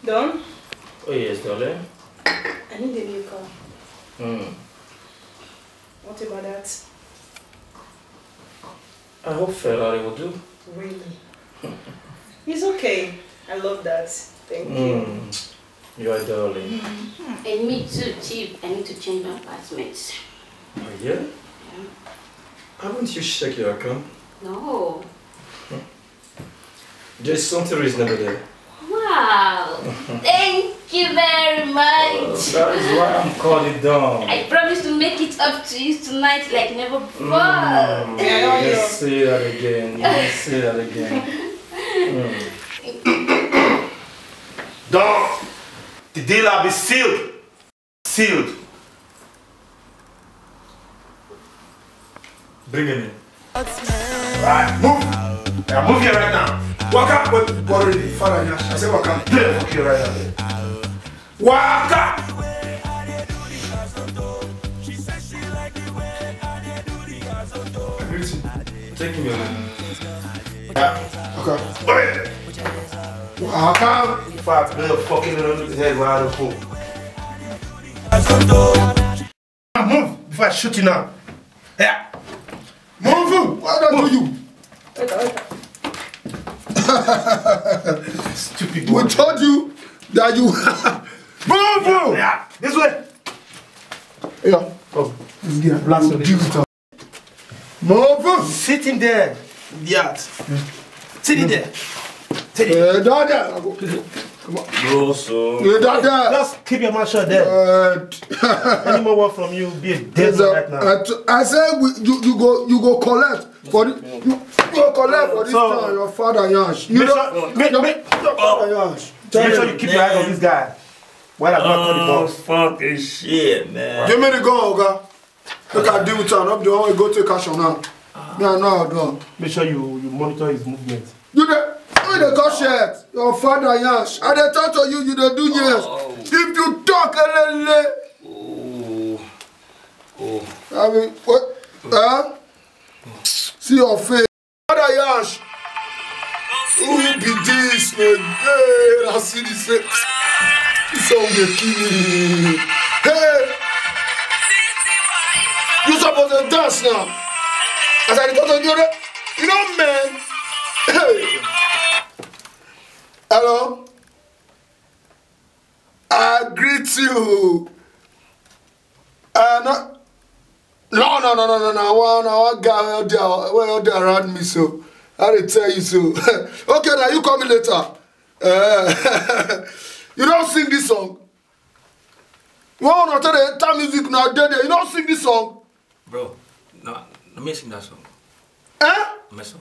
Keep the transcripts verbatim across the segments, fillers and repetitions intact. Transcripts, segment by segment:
Don, Oh yes, darling. I need a new car. Hmm. What about that? I hope Ferrari will do. Really? It's okay. I love that. Thank you. Hmm. You are darling. And me too, Chief. I need to change my apartment. Oh yeah? Haven't you checked your account? No. There's something reasonable there. Wow. Thank you very much. That is why I'm calling down. I promise to make it up to you tonight like never before. Mm, you say that again. You say that again. Mm. Don, the deal will be sealed. Sealed. Bring him in. Right, move. Yeah, move here right now. Waka, wait, what are you, Father Nyash? I say waka. Get the fuck here right now. Waka. Take him away. Yeah, okay. Wait. Waka. If I blow fucking on the head, why the fuck? Move before I shoot you now. Yeah. Move. What did I do you? Stupid boy. We told you that you move. Yeah. This way. Yeah. Oh. Yeah. Last one. Move. Sit in there. Idiot. Sit in there. Sit in there. Dada. Bro, so. Dada. Just keep your mouth shut there. Any more word from you, be a dead man right now. I, t- I say we, you, you go you go collect for the, you, you go collect for this So- town, your father Nyash. You Make know, sure, make, your, make, your father Nyash. make sure you keep your eyes on this guy while I go and call the Oh, boss. Fucking shit, man. Give me the gun, Oga. Make I deal with her. Not the one we go take action now. Me, I know how to do. Make sure you, you monitor his movement. You dey, you dey talk shit. Your father Nyash. I dey talk to you. You dey do yes. If you talk, elele. Oh. Oh. I mean, what? Huh? See your face. Father Nyash. Who be this, man? Hey, I see this. This song dey kill me. Hey. You suppose to dance now. As I talk to you, you know, man. Hey. Hello. I greet you. Uh, no, no, no, no, no, no, no. One, no, one guy wey dey, wey dey around me, so I dey tell you so. Okay, now you call me later. Uh, you don't sing this song. One, I tell the entire music now, dey there. You don't sing this song. Bro, no, let me sing that song. Eh? My song.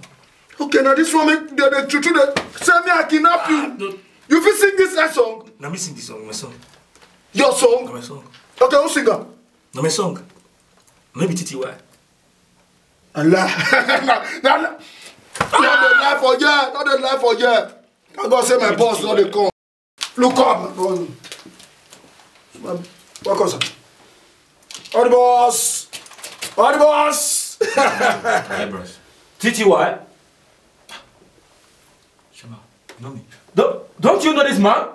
Okay, now this one make the, the true true dey say me I kidnap you. Don't, You fit sing this kind song? Let me sing this song, my song. Your Na song? My song. Okay, who sing am? Na my song. Maybe T T Y. Allah. No, no, no. Not the life for here. Not the life for here. I go say my boss no dey come. Look up. What cause? All the boss. All the boss. Hey, bros. T T Y? Shema, you know me? Don't, don't you know this man?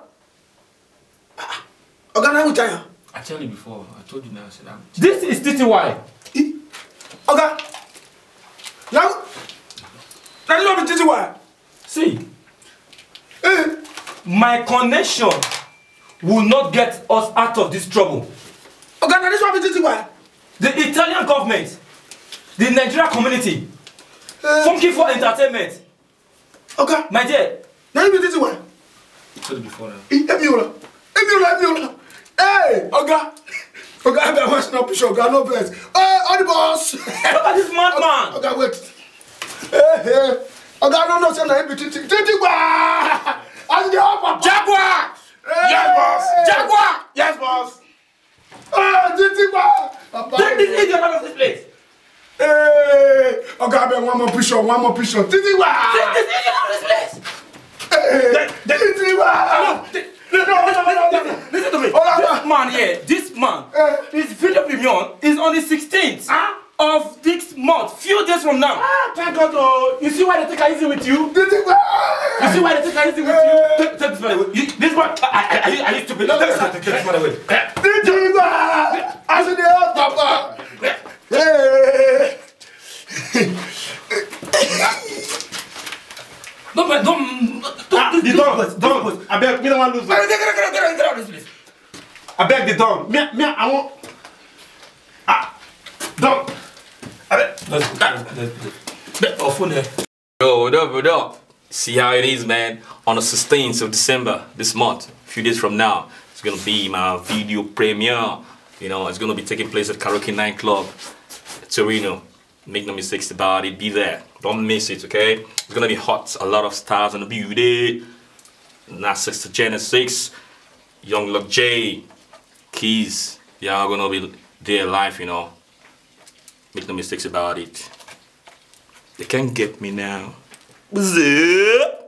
Oga, na who tell you? I tell you before. I told you now. I said I'm. This is T T Y. Oga, now, now you know the T T Y. See, my connection will not get us out of this trouble. Oga, now this one be T T Y. The Italian government, the Nigeria community, Funky for entertainment. Oga, My dear, now you be T T Y. I told you before now. Emiola, Emiola, Emiola. Hey, Oga, Oga, I got watch no picture. Oga, no vex. Hey, all the boss. Look at this madman. Oga, wait. Hey, hey. Oga, no, no, say na him be T T Y. As the upper. Jaguar! Hey. Yes, boss! Jaguar! Yes, boss! Ah, T T Y. Papa. Take this idiot out of this place! Hey, Oga, abeg, one more picture, one more picture. T T Y. Take this idiot out of this place! Hey, T T Y. No, th- no, no, no, no, no, no. Listen to me. Hold on. This man here, this man, Eh. his video premiere is on the sixteenth. Ah, of this month, few days from now. Ah, thank God, oh. You see why they take it easy with you? You see why they take it easy with you? Take, take this man away. You, this man, I, I, are you, are you stupid? Take this man, take this man away. Did you go? I said the hot papa. Hey. Don't, don't, don't, Ah, don't, the don't, don, don, abeg, me no wan lose. Get out, get out, get out, get out of this place. Abeg, the don. Me, me, I wan. Ah, don. Abeg. Let's go, let's go, let's go. Off phone there. Yo, what up, what up? See how it is, man. On the sixteenth of December this month, a few days from now, it's gonna be my video premiere. You know, it's gonna be taking place at Karaoke Nightclub, Torino. Make no mistakes about it. Be there. Don't miss it, okay? It's gonna be hot. A lot of stars in the beauty. Not Sister Genesis, Young Luck J, Keys. Y'all gonna be there live, you know. Make no mistakes about it. They can't get me now. Bzzz.